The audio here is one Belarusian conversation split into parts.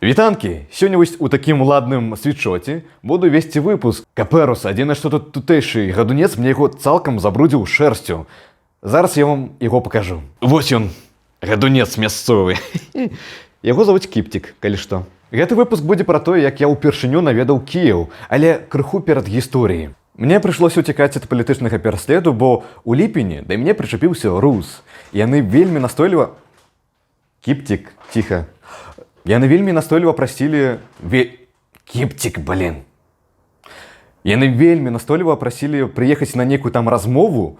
Вітанкі! Сёння вось у такім ладным світшоце буду весці выпуск. Каперус, адзінае, што тут тутэйшы гадунец мне яго цалкам забрудзіў шэрсцю. Зараз я вам яго пакажу. Вось ён, гадунец мясцовы. Яго завуць Кіпцік, калі што. Гэты выпуск будзе пра тое, як я ўпершыню наведаў Кіеў, але крыху перад гісторыяй. Мне прыйшлося ўцякаць ад палітычнага пераследу, бо ў ліпені да мяне прычапіўся рус. Яны вельмі настойліва. Кіпцік, ціха. Яны вельмі настойліва прасілі Кіпцік, блин. Яны вельмі настойліва прасілі прыехаць на нейкую там размову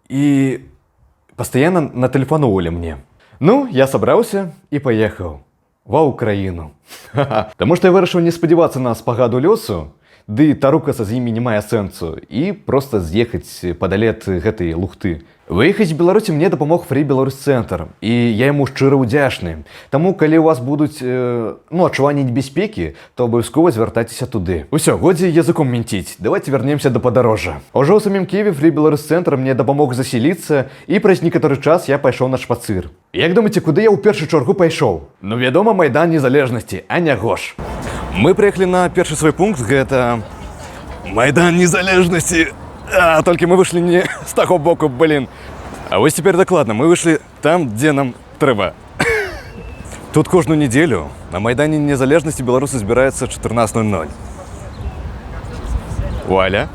і пастаянна натэлефаноўвалі мне. Ну, я сабраўся і паехаў ва Ўкраіну. Таму што я вырашыў не спадзявацца на спагаду лёсу, ды тарукацца з імі не мае сэнсу, і проста з'ехаць падалей ад гэтай лухты. Выехаць з Беларусі мне дапамог Фрі Беларусь цэнтр, і я яму шчыра ўдзячны. Таму калі у вас будуць ну, адчуванні небяспекі, то абавязкова звяртайцеся туды. Усё, годзе языком менціць. Давайте вернемся да падарожжа. Ужо ў самім Кіеве Фрі Беларусь цэнтр мне дапамог засяліцца, і праз некаторы час я пайшоў на шпацыр. Як думаеце, куды я ў першую чаргу пайшоў? Ну, вядома, Майдан Незалежнасці, а не гош. Мы прыехалі на першы свой пункт, гэта Майдан Незалежнасці. А, толькі мы выйшлі не з таго боку, блин. А вось цяпер дакладна, мы выйшлі там, дзе нам трэба. Тут кожную нядзелю на Майдане Незалежнасці беларусы збіраюцца 14:00. Вуаля.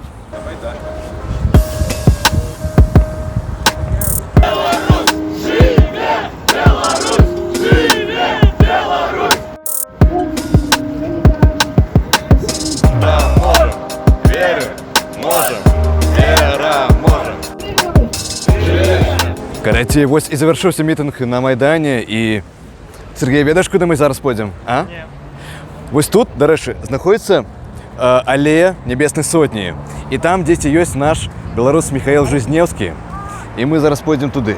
Можем, пераможам. Карацей, вось і завяршыўся мітынг на Майдане, і, Сергей, ведаеш, куды мы зараз пойдзем? А? Не. Вось тут, дарэчы, знаходіцца алея Нябеснай Сотні. І там дзесьці ёсць наш беларус Михаил Жизнеўскі. І мы зараз пойдзем туды.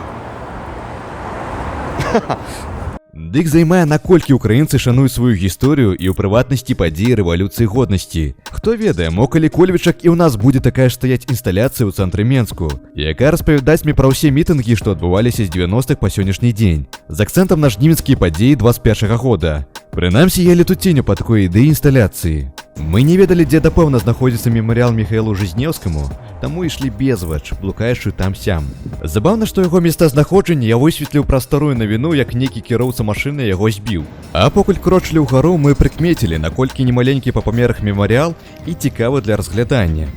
Дык займае, наколькі украінцы шануюць сваю гісторыю і ў прыватнасці падзеі Рэвалюцыі годнасці. Хто ведае, мо калі Кольвічак і ў нас будзе такая ж стаяць інсталяцыя ў цэнтры Менску, якая распавядаць мне пра ўсе мітынгі, што адбываліся з 90-х па сённяшні дзень, з акцэнтам на жнівенскія падзеі 21 года. Прынамсі, я летуценю па такой ідэі інсталяцыі. Мы не ведалі, дзе дапэўна знаходзіцца мемарыял Михаілу Жизнеўскаму, таму ішлі безвач, блукаючы там-сям. Забаўна, што яго месцазнаходжанне я высветліў праз старую навіну, як нейкі кіроўца машыны яго збіў. А покуль крочылі ўгару, мы прыкмецілі, наколькі немаленькі па памерах мемарыял і цікавы для разглядання.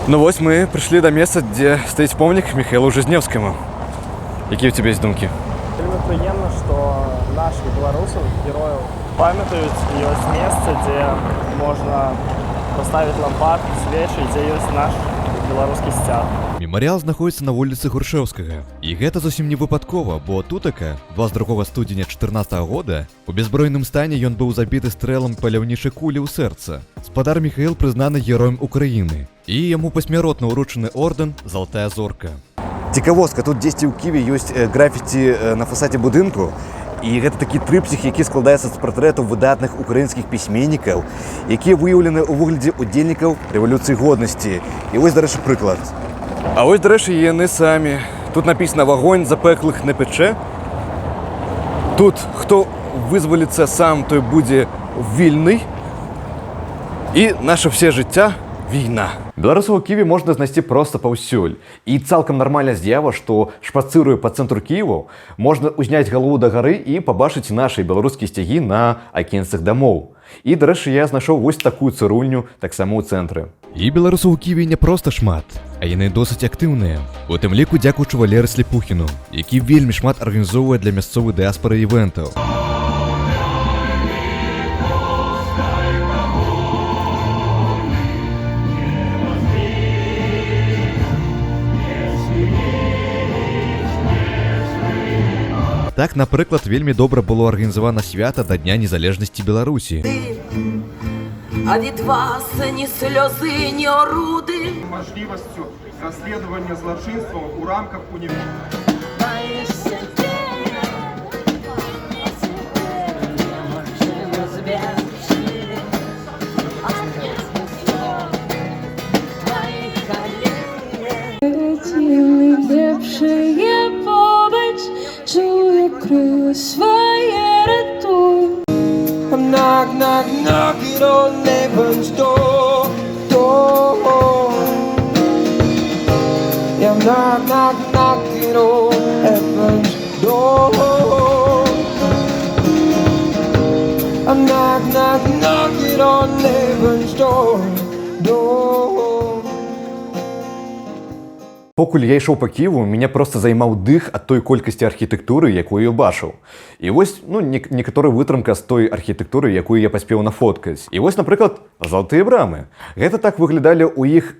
Ну вось мы прыйшлі да месца, дзе стаіць помнік Михаілу Жизнеўскаму. Якія ў цябе ёсць думкі? Вельмі прыемна, што нашых беларусаў, герояў памятаюць, і ёсць месца, дзе можна паставіць лампадку, свечы, дзе ёсць наш беларускі сцяг. Мемарыял знаходіцца на вуліцы Грушэўскага. І гэта зусім не выпадкова, бо тутака 22 студзеня 14 года у беззбройным стане ён быў забіты стрэлам паляўнічай кулі ў сэрца. Спадар Михаил прызнаны героем Украіны. І яму пасмяротна ўручаны ордэн «Залатая зорка». Цікавостка, тут дзесьці ў Ківе ёсць графіці на фасадзе будынку. І гэта такі трыпціх, які складаецца з партрэтаў выдатных украінскіх пісьменнікаў, якія выяўлены ў выглядзе удзельнікаў Рэвалюцыі годнасці. І вось, дарэчы, прыклад. А вось, дарэчы, яны самі. Тут напісана: «Вагонь запеклых не пече». Тут хто вызваліцца сам, той будзе вільны. І наше все жыцця війна. Беларусаў у Кіеве можна знайсці проста паўсюль. І цалкам нармальная з'ява, што, шпацыруя па цэнтру Кіеву, можна ўзняць галаву да гары і пабачыць нашы беларускія сцягі на акенцах дамоў. І, дарэчы, я знайшоў вось такую цырульню таксама ў цэнтры. І беларусаў у Кіеве не проста шмат, а яны досыць актыўныя. У тым ліку дзякуючы Валеры Слепухіну, які вельмі шмат арганізоўвае для мясцовай дыаспары івентаў. Так, напрыклад, вельмі добра было арганізавана свята да Дня незалежнасці Беларусі. А від вас ні сльози, ні оруди. Можливостю розслідування злочинства у рамках університету. Боишься ты, не збежчы, твоих колен. Лепшае побач, чую крылы свае. I'm knock, knock, knocking on heaven's door, door. Yeah, I'm knock, knock, knocking on heaven's door. I'm knock, knock, knocking on heaven's door, door. Покуль я ішоў па Кіеву, мяне проста займаў дых ад той колькасці архітэктуры, якую я бачыў. І вось, ну, некаторая вытрымка з той архітэктуры, якую я паспеў нафоткаць. І вось, напрыклад, залатыя брамы. Гэта так выглядалі ў іх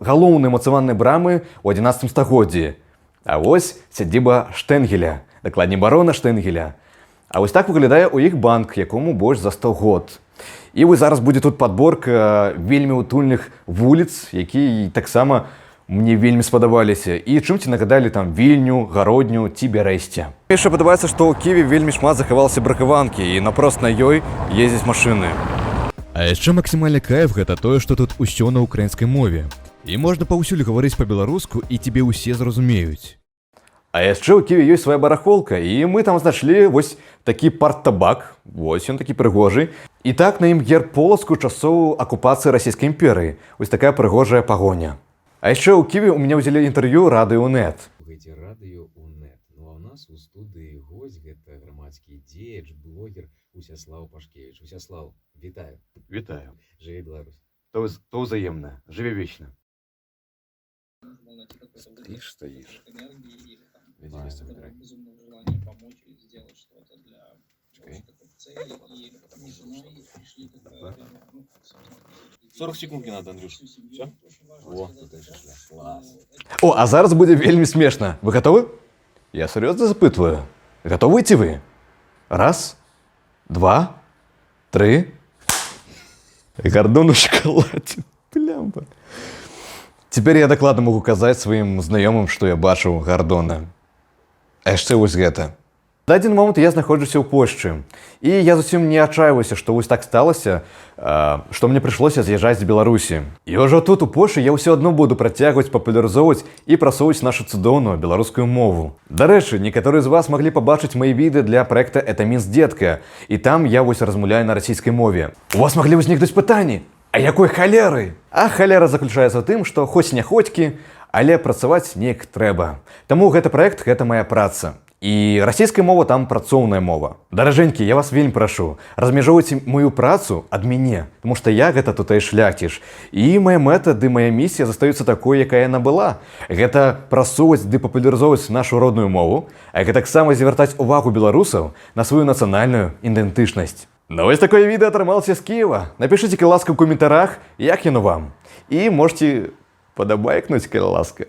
галоўныя умацаваныя брамы ў 11 стагоддзі. А вось сядзіба Штэнгеля, дакладней, барона Штэнгеля. А вось так выглядае ў іх банк, якому больш за 100 год. І вось зараз будзе тут падборка вельмі утульных вуліц, якія таксама мне вельмі спадабаліся і чымсьці нагадалі там Вільню, Гародню ці Бярэсце. Яшчэ падабаецца, што ў Кіеве вельмі шмат захавалася брукаванкі, і напрост на ёй ездзяць машыны. А яшчэ максімальны кайф — гэта тое, што тут усё на украінскай мове. І можна паўсюль гаварыць па-беларуску, і цябе ўсе зразумеюць. А яшчэ ў Кіеве ёсць свая барахолка, і мы там знайшлі вось такі партабак, вось ён такі прыгожы. І так, на ім герб Полацку часоў акупацыі Расійскай імперыі. Вось такая прыгожая пагоня. А яшчэ ў Кіеве у мяне ўзялі інтэрв'ю Радыё Унет. Слухаеце Радыё Унет. Ну а ў нас у студыі госць — гэта грамадскі дзеяч, блогер Усяслаў Пашкевіч. Усяслаў, вітаю. Вітаю. Жыве Беларусь. То, то ўзаемна. Жыве вечна. Стоишь, стоишь. Глядзі, выбирай. Безумного желания помочь и сделать что-то для Чакай. цели, и мы с женой пришли к ну, 40 секунд не надо, Андрюш. Все? О, тут яшчэ шлях. Клас. О, а зараз будзе вельмі смешна. Вы гатовы? Я сур'ёзна запытваю. Гатовы ці вы? Раз, два, тры. Гардон у шакаладзе. Плямба. Цяпер я дакладна магу казаць сваім знаёмым, што я бачыў Гардона. А яшчэ вось гэта. Дадзены момант я знаходжуся ў Польшчы. І я зусім не адчайваюся, што вось так сталася, што мне прыйшлося з'язджаць з Беларусі. І ўжо тут, у Польшы, я ўсё адно буду працягваць папулярызоўваць і прасоўваць нашу цудоўную беларускую мову. Дарэчы, некаторыя з вас маглі пабачыць мае відэа для праекта «Это Мінск, детка». І там я вось размаўляю на расійскай мове. У вас маглі ўзнікнуць пытанні: а якой халеры? А халера заключаецца ў тым, што хоць не хоцькі, але працаваць неяк трэба. Таму гэты праект — гэта моя праца. І расійская мова там працоўная мова. Даражэнькі, я вас вельмі прашу, размяжоўвайце мою працу ад мяне, тому што я — гэта тутэйшы шляхціш. І моя мэта ды моя місія застаюцца такой, якая яна была. Гэта прасоўваць ды папулярызоўваць нашу родную мову, а гэтаксама звяртаць увагу беларусаў на сваю нацыянальную ідэнтычнасць. Ну вось такое відэа атрымалася з Кіева. Напішыце, калі ласка, ў каментарах, як яно вам. І можете падабайкнуць, калі ласка.